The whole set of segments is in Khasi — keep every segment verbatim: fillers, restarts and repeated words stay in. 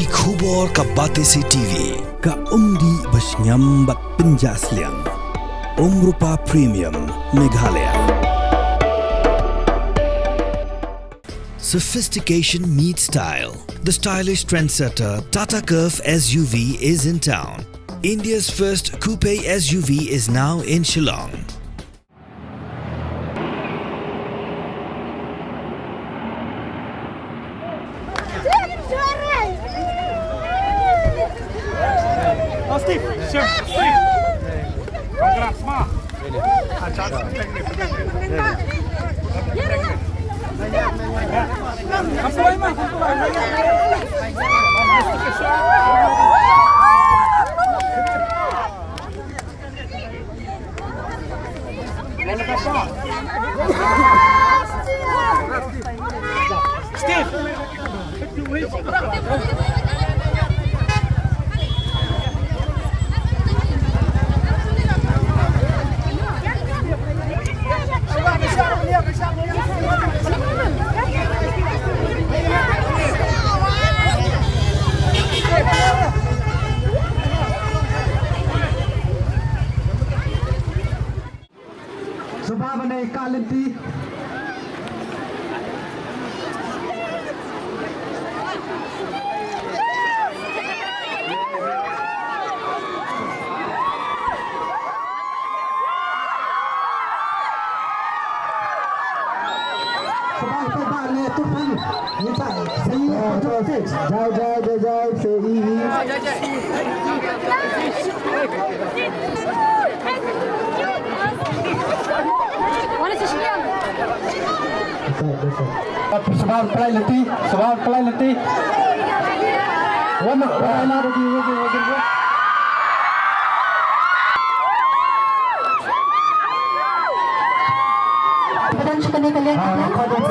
Khubor ka Batesi T V, ka umdih ba shngiam bad pynjah sliang. Umrupa Premium, Meghalaya. Sophistication meets style. The stylish trendsetter Tata Curvv S U V is in town. India's first coupe S U V is now in Shillong. Oh, Steve, Steve, Steve. Congrats, ma. Sngewbha ban ai ka lynti. Sngewbha ban ai ka lynti. Jai jai jai jai. Sngewbha ban ai ka lynti, sngewbha ban ai ka lynti. Wan, wan, wan, wan. Pynban sha kane ka liang ka liang.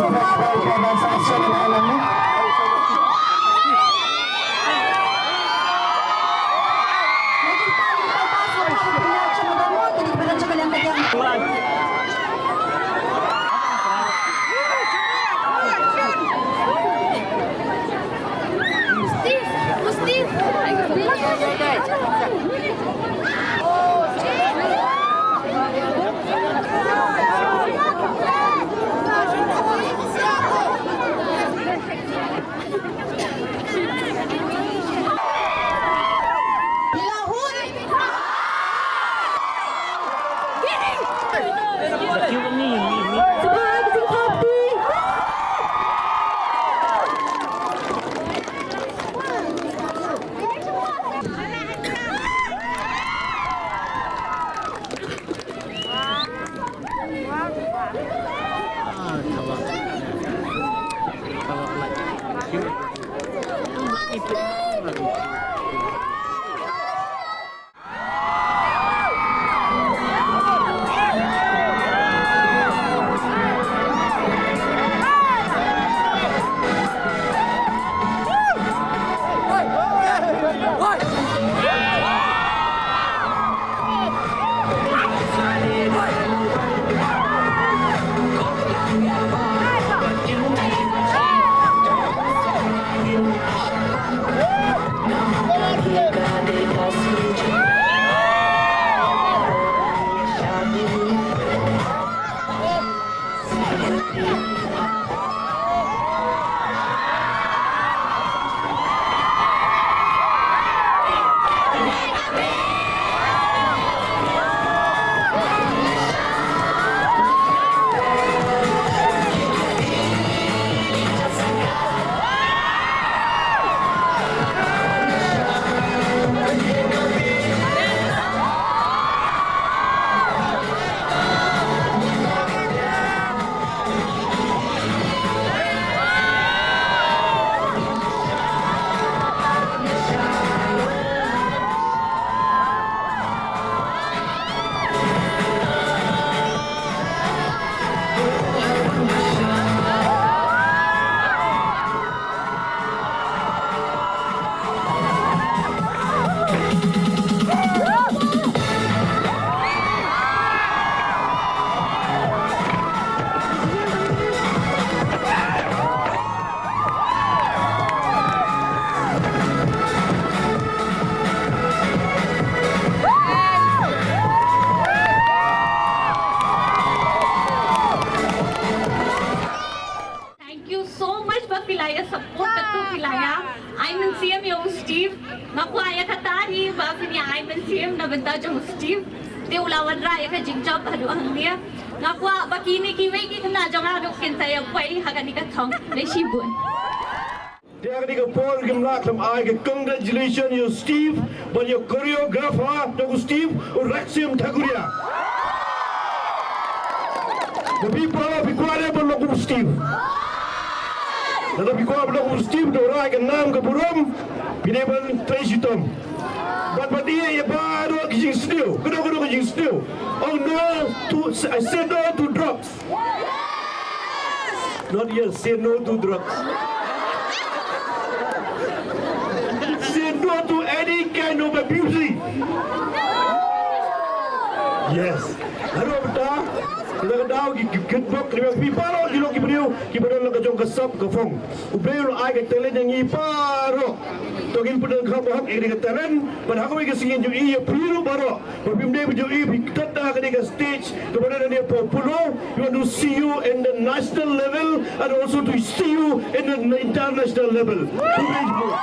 Ai mynsiem ïa u Steve. Nga kwah ïa kata hi ba phin ïa ai mynsiem na bynta jong u Steve. Te u la wanrah ïa ka jingjop haduh hangne. Nga kwah ba kine kiwei ki khynnah jong nga ruh kin sa ïa poi ha kane ka thong. Khublei shibun. Te ha kane ka por ngim lah khlem ai ka congratulation ïa u Steve bad ïa u choreographer jong u Steve, u Raksim Thakuria. Ba phi para phi kwah de ban long kum u Steve. Lada phi kwah ban long kum u Steve, to rai ka nam ka burom, phi dei ban trei shitom. Bad ban ïa ïa baroh ki jingsniew, kano kano ki jingsniew. Oh no to, I say no to drugs. Not yes, say no to drugs. Say no to any kind of abuse. Yes. Haro bta, kita ka daw ki ki kitbok ki phi paro ki lo ki briew ki paro lo ka jong ka sap ka phong. U briew lo ai ka talent yang i paro. To kin pun ka bahok ini ka talent, pada hak ka singin ju i ya piro paro. Ba phim dei ba ju i phi tat da ka dei ka stage, ka ba dei popular. We want to see you in the national level and also to see you in the international level. Khublei shibun.